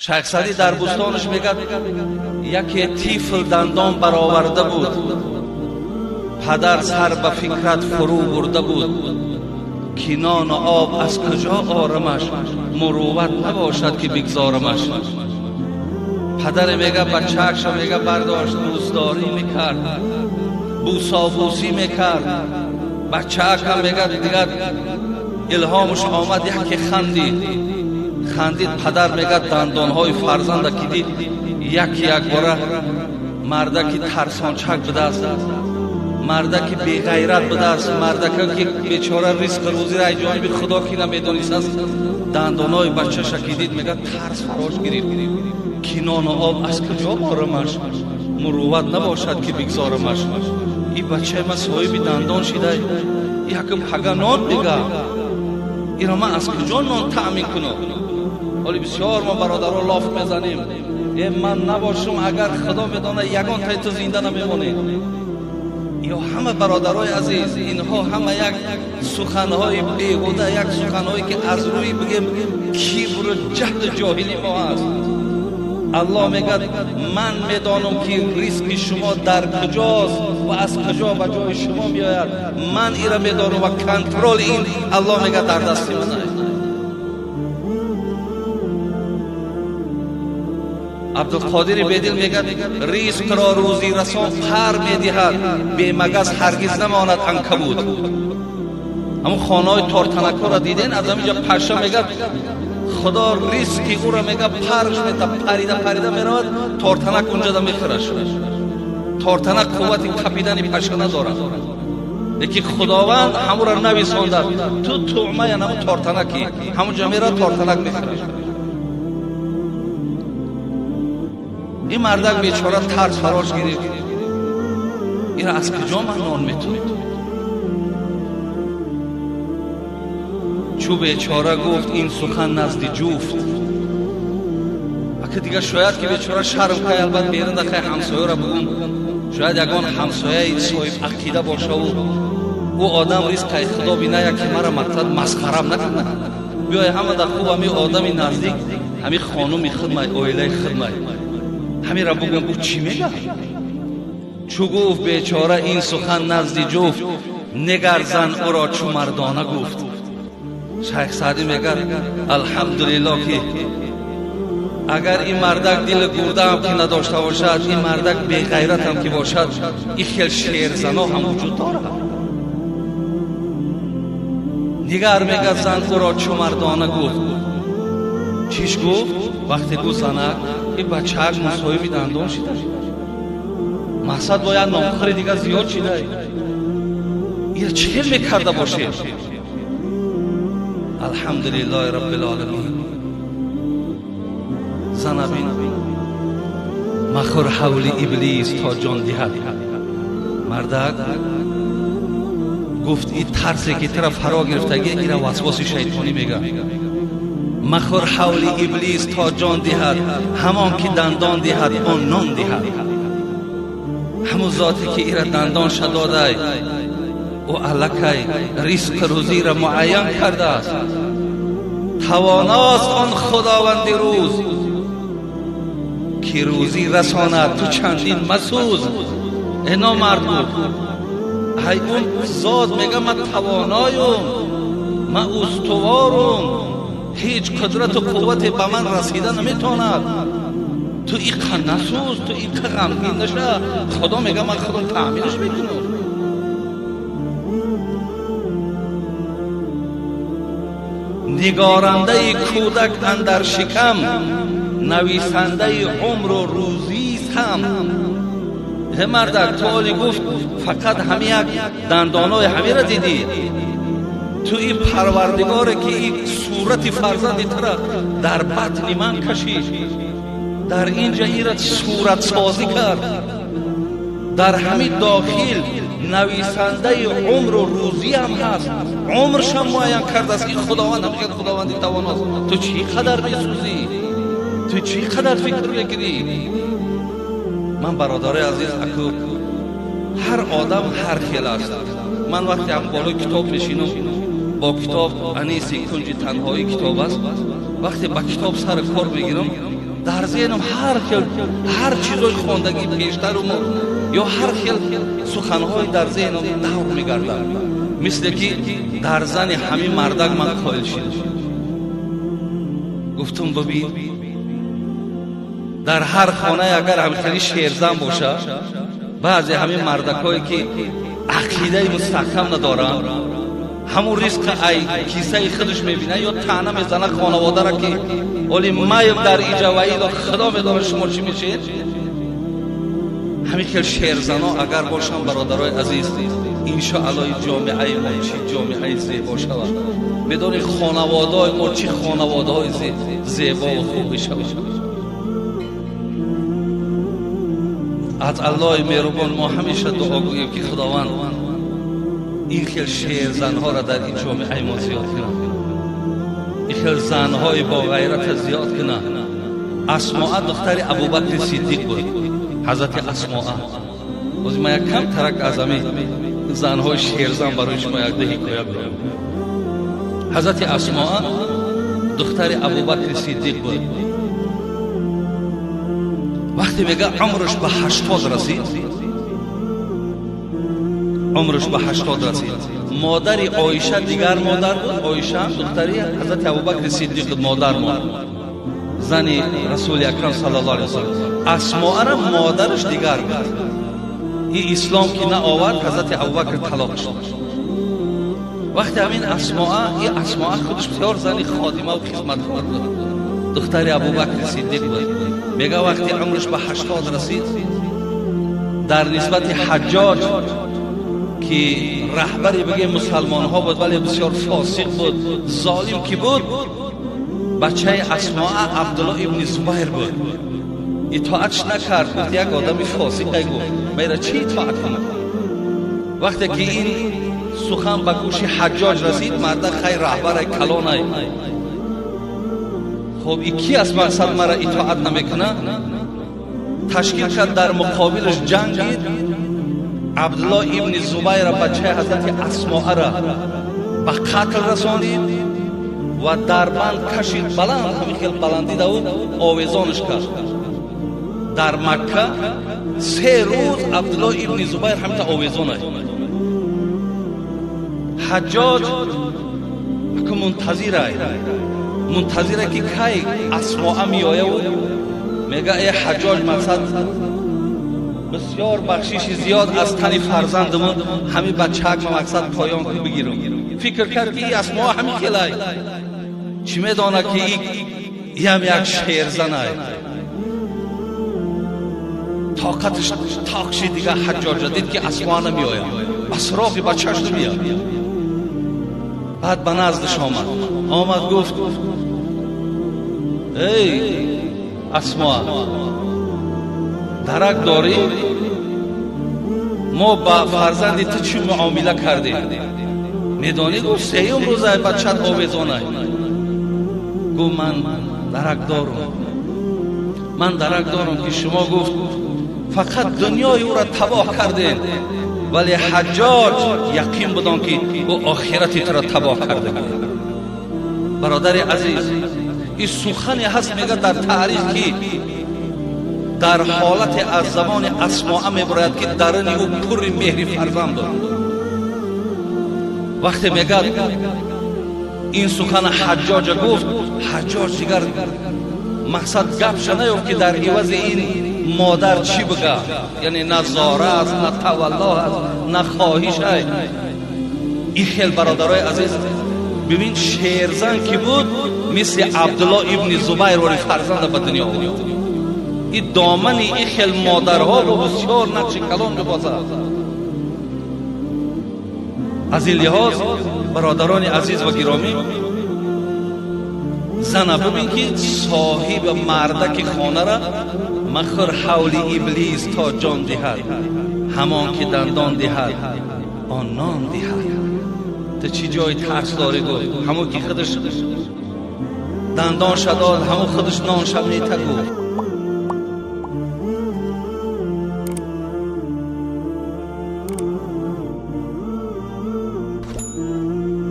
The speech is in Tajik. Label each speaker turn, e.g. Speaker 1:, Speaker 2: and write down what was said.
Speaker 1: Шайх Саъдӣ дар бӯстонаш мегӯяд, яке тифл дандон бароварда буд, падар сар ба фикрат фурӯ бурда буд, ки нону об аз куҷо орамаш, мурувват набошад ки бигзорамаш. Падаре мега бачаакша мега бардошт, дӯстдорӣ мекард, бӯсобӯсӣ мекард. Бачаакам мега дигар илҳомаш омад, яке хандид. Хандид, падар мега дандонҳои фарзанда ки дид, яки якбора мардаки тарсончак будааст, мардаки беғайрат будааст, мардака ки бечора ризқу рӯзиро аз ҷониби худо ки намедонистааст, дандонҳои бачаша ки дид, мега тарс фарош гирифт, ки нону об аз куҷо орамаш, мурувват набошад ки бигзорамаш. И бачаи ман соҳиби дандон шида, якм пага нон мега, иро ман аз куҷо нон таъмин кунам? Ҳоли бисёр мо бародаро лоф мезанем, э ман набошам, агар худо медонад, ягон тай ту зинда намемонӣ. Ё ҳама бародарои азиз, инҳо ҳама як суханҳои беҳуда, як суханҳое ки аз рӯи бигем кибру ҷаҳду ҷоҳилӣ мо аст. Аллоҳ мегӯяд, ман медонам ки ризқи шумо дар куҷост ва аз куҷо ба ҷои шумо меояд, ман ира медонам ва контроли ин Аллоҳ мегӯяд дар дасти ман аст. Абдулқодири Бедил мегӯяд, ризқро рӯзӣ расон пар медиҳад, бемагаз ҳаргиз намонад анкабут. Ҳамун хонаҳои тортанакҳоро диден, аз ҳаминҷа паша мегӯяд, худо ризқи ӯро мега парш мета, парида парида меравад, тортанак унҷада мехӯраш. Тортанак қуввати қапидани паша надорад, лекин худованд ҳамуро нависондад, ту туъмая наму тортанаки, ҳамунҷа меравад, тортанак мехӯраш. Ин мардак бечора тарс фарош гирифт, ира аз куҷо ман нон метум? Чу бечора гуфт ин сухан назди ҷуфт, ака дигар шояд ки бечора шарм кай, албат берунда кай ҳамсояро бугум, шояд ягон ҳамсояи соҳиб ақида бошаву ӯ одам ризқаи худо биная ки мара мақсад масхарам накунад. Биёй ҳама да хуб ҳами одами наздик, ҳами хонуми хидмай, оилаи хидмай, ҳамира бугум, ӯ чӣ мегӯяд? Чу гуфт бечора ин сухан назди ҷуфт, нигар зан ӯро чу мардона гуфт. Шайх Саъдӣ мегӯяд, алҳамдулиллоҳ ки агар ин мардак дили гурдаам ки надошта бошад, ин мардак беғайратам ки бошад, ин хел шерзано ҳам вуҷуд дорад. Нигар мегӯяд зан ӯро чу мардона гуфт. Чиш гуфт? Вақте гуфт занак, ин бачаак мусоҳиби дандон шида, мақсад бояд нонхӯри дигар зиёд шида, ира чӣ хел мекарда бошед? Алҳамдулиллоҳи роббил оламин. Занабин, махӯр ҳавли иблис то ҷон диҳад. Мардак гуфт, ин тарсе ки тура фаро гирифтагӣ, ира васвоси шайтонӣ мегӯяд. Махӯр ҳавли иблис то ҷон диҳад, ҳамон ки дандон диҳад он нон диҳад. Ҳамун зоте ки ира дандонша додай, ӯ аллакай ризқу рӯзиро муайян кардааст. Тавоност он худованди рӯз ки рӯзӣ расонад, ту чандин масӯз. Э номард гуфт, ай он зот мега ман тавоноюм, ман устуворум, ҳеҷ қудрату қуввате ба ман расида наметавонад. Ту иқа насӯз, ту иқа ғамгин наша, худо мега ман худам таъминаш мекунам. Нигорандаи кӯдак андар шикам, нависандаи умру рӯзист ҳам. Э мардак, ту оли гуфт фақат ҳами як дандонои ҳамира дидӣ, ту ин парвардигоре ки ин сурати фарзанди тура дар батни ман кашид, дар ин ҷа ира суратсозӣ кард, дар ҳамин дохил нависандаи умру рӯзӣ ҳам ҳаст, умршам муайян кардааст. Ин худованд ҳамин худованди тавоност. Ту чӣ қадар месӯзӣ, ту чӣ қадар фикр мекунӣ? Ман бародарои азиз, аку ҳар одам ҳар хел аст. Ман вақте ҳам болои китоб мешинам, бо китоб аниси кунҷи танҳоӣ китоб аст, вақте ба китоб сари кор мегирам, Дар зеҳнам ҳар хел ҳар чизои хондагӣ пештару ё ҳар хел суханҳои дар зеҳнам давр мегардад, мисле ки дар зани ҳамин мардак ман қоил шидам. Гуфтум бибин, дар ҳар хонае агар ҳамин хели шерзан бошад, баъзе ҳамин мардакҳое ки ақидаи мустаҳкам надоранд, ҳамун ризқа ай кисаи худаш мебинад ё таъна мезанад хонаводаро ки оли маем дар иҷа ва ило худо медонад шумо чӣ мешед. Ҳамин хел шерзано агар бошанд, бародарои азиз, иншоалло ҷомеаи мо чӣ ҷомеаи зебо шавад. Медони, хонаводаҳои мо чӣ хонаводаҳои зебову хуб мешавад. Аз Аллоҳи меҳрубон мо ҳамеша дуо гӯем ки Худованд ин хел шерзанҳоро дар ин ҷомеаи мо зиёд кунад, ин хел занҳои боғайрата зиёд кунад. Асмоа духтари Абубакри Сиддиқ буд, ҳазрати Асмоа. Боз ман як кам тарак аз ҳамин занҳои шерзан барои шумо як ду ҳикоя гӯям. Ҳазрати Асмоа духтари Абубакри Сиддиқ буд. Вақте мега умраш ба 80 расид, умраш ба 80 расид, модари Оиша дигар модар буд. Оиша духтари ҳазрати Абубакри Сиддиқ буд, модар мо, зани Расули Акрам саллаллоҳу алайҳи васаллам. Асмоара модараш дигар буд. И ислом ки наовард, ҳазрати Абубакр талоқ шуд. Вақте ҳамин Асмоа, и Асмоа худаш бисёр зани ходимаву хизматкор буд, духтари Абубакри Сиддиқ буд. Мега вақте умраш ба 80 расид, дар нисбати Ҳаҷҷоҷ ки раҳбари бигем мусалмонҳо буд, вале бисёр фосиқ буд, золим ки буд, бачаи Асмоа Абдулло ибни Зубайр буд, итоатш накард. Гуфт як одами фосиқе, гуфт майра чӣ итоат кунам? Вақте ки ин сухан ба гӯши Ҳаҷҷоҷ расид, марда хай раҳбаре калонай, хоб и ки аст мақсад мара итоат намекунад? Ташкил кард, дар муқобилаш ҷангид. Абдулло ибни Зубайра, бачаи ҳазрати Асмоара, ба қатл расонид ва дар банд кашид, баланд ҳамин хел баландида овезонаш кард дар Макка. 3 рӯз Абдулло ибни Зубайр ҳамита овезонай. Ҳаҷҷоҷ аку мунтазирай, мунтазире ки кай Асмоа меояву мега: э Ҳаҷҷоҷ, мақсад бисёр бахшиши зиёд аз тани фарзандамон, ҳамин бачаак ма мақсад поён ку бигирам. Фикр кард ки и Асмоа ҳамин хелай, чӣ медонад ки иам як шерзанай. Тоқаташ тоқ шид дига. Ҳаҷҷоҷа дид ки Асмоа намеояд, ба суроғи бачааш намеяд. Баъд ба наздаш омад, омад гуфт: эй Асмоа, дарак дорӣ мо ба фарзанди ту чӣ муомила кардем? Медонӣ, гуфт, сеюм рӯзай бачат овезонай. Гуфт: ман дарак дорум, ман дарак дорум ки шумо, гуфт, фақат дунёи ӯра табоҳ кардем, вале Ҳаҷҷоҷ яқин будон ки ӯ охирати туро табоҳ карда. Бародари азиз, ин сухане ҳаст, мега, дар таърих ки дар ҳолате аз забони Асмоа мебарояд ки даруни ӯ пурри меҳри фарзанд буд. Вақте мегад ин сухана Ҳаҷҷоҷа гуфт, Ҳаҷҷоҷ дигар мақсад гапша наёфт ки дар ивази ин модар чӣ бига, яъне на зора аст, на тавалло аст, на хоҳиш ай. Ин хел, бародарои азиз, бибин, шерзан ки буд, мисли Абдулло ибни Зубайр вори фарзанда ба дунё овард. И домани ин хел модарҳо бисёр нақши калон мебозад. Аз ин лиҳоз, бародарони азиз ва гиромӣ, зана бибин ки соҳиби мардаки хонара махӯр ҳавли иблис то ҷон диҳад, ҳамон ки дандон диҳад он нон диҳад. Ту чӣ ҷои тарс дорӣ? Гуфт, ҳамон ки худаш дандон шадод, ҳамон худаш нон шаб мета, гуфт.